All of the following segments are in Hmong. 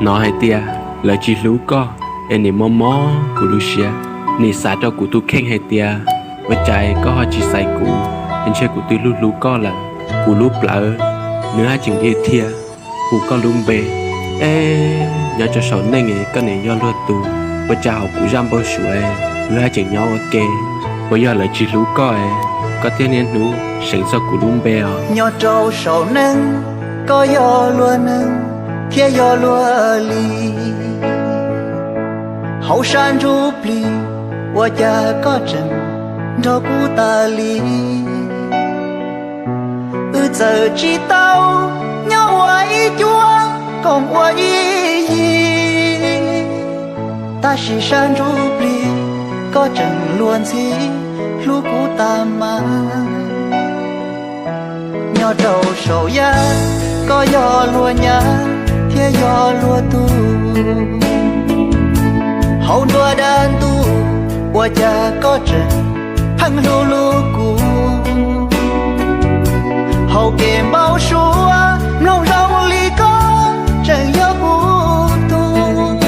Hnov hais tias lawv tsis hlub koj, es nim mob mob kuv lub siab. Nim xav rau kuv tus kheej hais tias ua cas koj ho tsis xaiv kuv, es ntshe kuv twb hlub hlub koj lawm. Kuv lub plawv, nws haj tseem dhia thiab hu koj lub npe. Es nyob rau saum neej koj nim yog luag tus, ua cas hauv kuv zaj npau suav wb haj tseem nyob ua ke? Puas yog lawv tsis hlub koj, koj thiaj niaj hnub seev txog kuv lub npe os? Nyob rau saum neej, koj yog luag neeg thiab yog luag li. Hauv sab ntsuj plig, ua cas koj tseem nrog kuv tas li? Wb txawm tsis tau nyob ua ib cuab koom ua ib yig, tab sis sab ntsuj plig koj tseem luag ntxhi hlub kuv tas mas. Nyob rau saum yaj, koj yog luag nyab thiab yog luag tug. Hauv nruab dab ntuj, ua cas koj tseem pheej hlub hlub kuv? Hauv kev npau suav, mloog zoo li koj tseem yog kuv tug.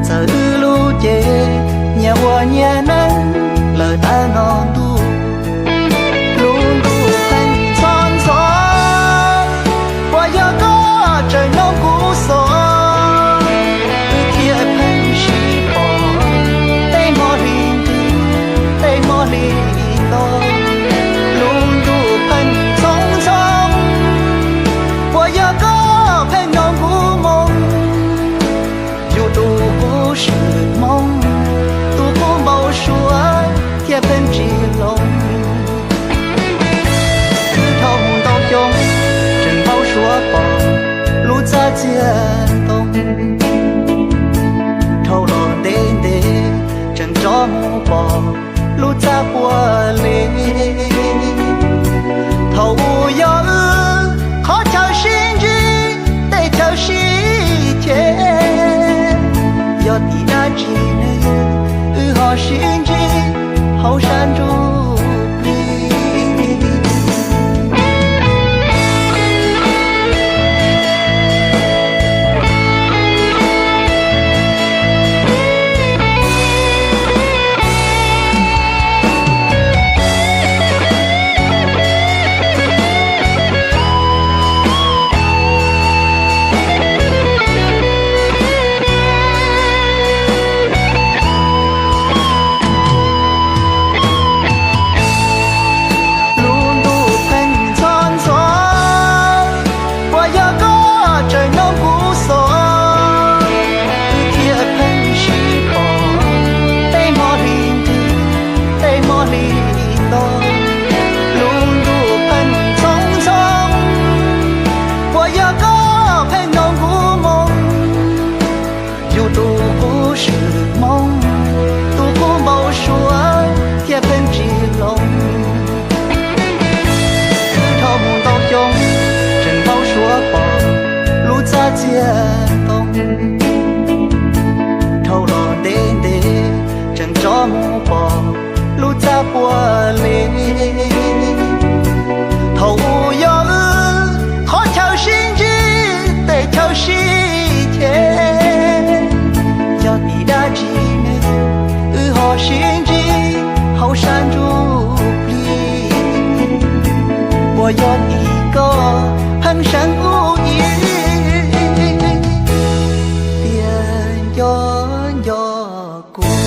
Txawm wb lub cev nyias ua nyias neej lawm tag no ntuj, lub ntuj pheej ntxhov ntxhov, puas yog koj tseem mloog kuv xov? Wb thiaj pheej sib pom tej hmo hli nti, tej hmo hli nto. Lub ntuj pheej ntxhov ntxhov, puas yog koj pheej mloog kuv moo? Yus tus qub sim hmoov, tus qub npau suav thiaj pheej tsis hloov. Wb dhau mus ntau xyoo, tseem npau suav pom lub txaj txiag ntoo. Dhau los ntev ntev, tseem rov mus pom lub txaj puag li. Thaum ub yog wb qhov chaw sib ntsib, tej chaw sib ceg. Yog tim dab tsi ne, wb ho sib ntsib hauv sab ntsuj plig? Lub ntuj pheej ntxhov ntxhov, puas yog koj tseem mloog kuv xov? Wb thiaj pheej sib pom tej hmo hli nti, tej hmo hli nto. Lub ntuj pheej ntxhov ntxhov, puas yog koj pheej mloog kuv moo? Yus tus qub sim hmoov, tus qub npau suav thiaj pheej tsis hloov. Wb dhau mus ntau xyoo, tseem npau suav pom lub txaj txiag ntoo. Dhau los ntev ntev, tseem rov mus pom lub txaj puag li. Thaum ub yog wb qhov chaw sib ntsib, tej chaw sib ceg. Yog tim dab tsi ne, wb ho sib ntsib hauv sab ntsuj plig? Puas yog tim koj pheej seev kuv ib tiam nco nco kuv?